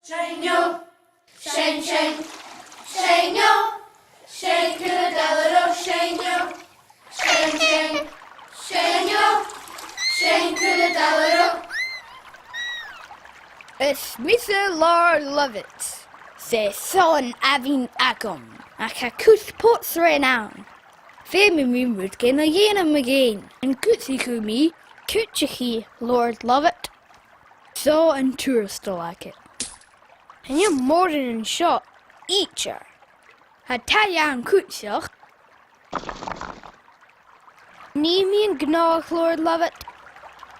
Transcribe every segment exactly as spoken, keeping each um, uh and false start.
Seinn, seinn, seinn, seinn, seinn, seinn, cur an dalla ro, seinn, seinn, seinn, seinn, seinn, cur an dalla ro. Is mise Lord Lovat. 'S e son Abhainn agam, ach tha cus pots-rèin ann. Feumaidh mi rudeigin a dhèanamh mu dheidhinn. An cuidich thu mi cuideachadh, Lord Lovat? Seo an tuarastal agad. Chan eil mòran an seo idir. Tha taigh ann cuideachd. Nì mi an gnothach, Lord Lovat.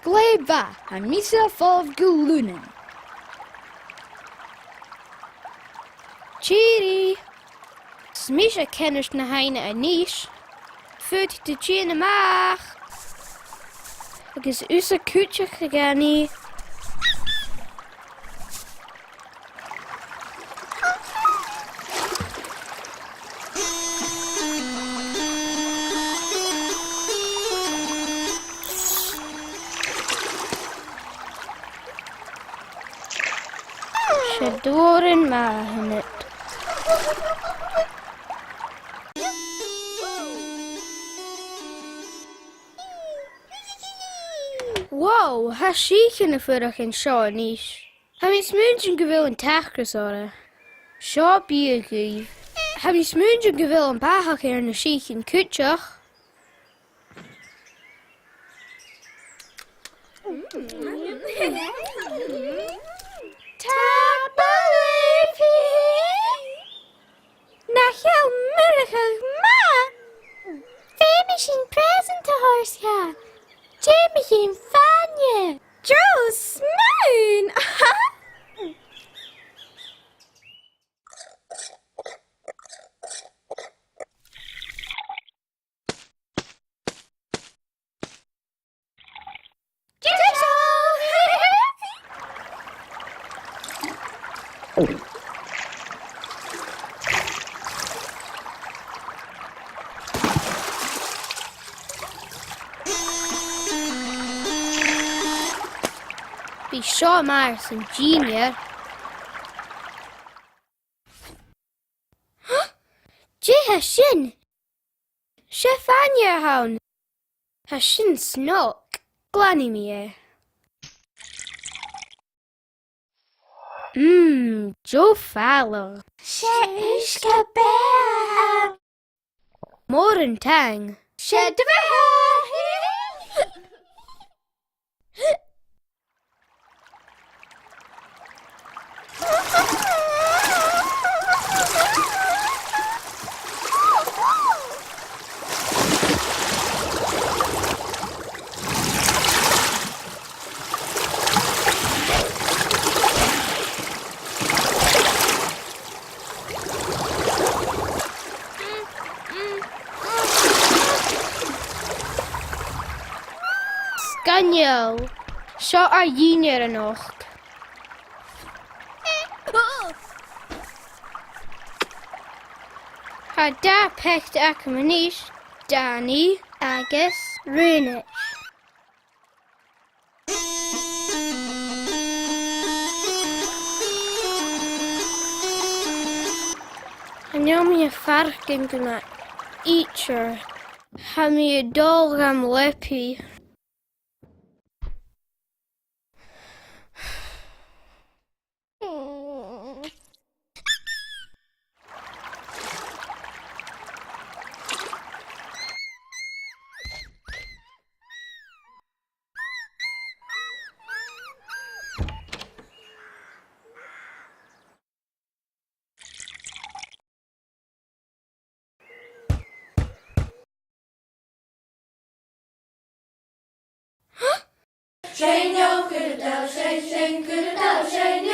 Glè mhath, tha mise a' falbh gu Lunnainn. Tìoraidh! 'S mise ceannard na h-aibhne a-nis. Faodaidh tu tighinn a-mach. Agus thusa cuideachd, a Dhanaidh. 'S e dòrainn math a th' annad. Wow, tha sìthichean a' fuireach an seo a-nis. Tha mi a' smaointinn gu bheil an t-acras orra. Seo biadh dhuibh. Tha mi a' smaointinn gu bheil am pathadh air na sìthichean cuideachd. Tapadh leibh! Nach eil Murchadh math? Feumaidh sinn preusant a thoirt dha. Dè mu dheidhinn fàinne? Deagh smaoin! 'S e seo mar sin dìnnear. Dè tha sin? 'S e fàinne a th' ann. Tha sin snog. Glanaidh mi e. Mm, deagh fhàileadh. 'S e uisge-beatha a th' ann. Mòran taing. 'S e do bheatha. 'S caomh leam. Seo ar dìnnear a-nochd. Tha dà pheata agam a-nis, Danny agus Rúnais. Chan eil mi a' faireachdainn gu math idir. Tha mi a' dol gam leabaidh. Seinn, seinn, cur an dalla, seinn, seinn, cur an dalla, seinn,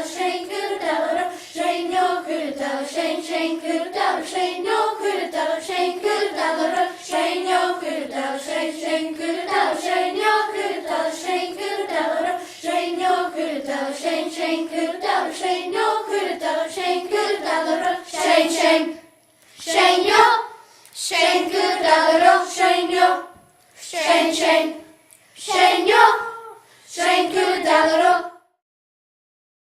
seinn, cur an dalla, seinn, seinn, cur an dalla, seinn, seinn, cur an dalla, seinn, seinn, cur an dalla, seinn, seinn, cur an dalla, seinn, seinn, cur an dalla, seinn, seinn, cur an dalla, seinn, seinn, cur an dalla, seinn, seinn, cur an dalla, seinn, seinn, cur an dalla, seinn, seinn, cur an dalla, seinn, seinn, cur an dalla, seinn, seinn. Seinn, seinn, cur an dalla, seinn, seinn, seinn, seinn, seinn, cur an dalla,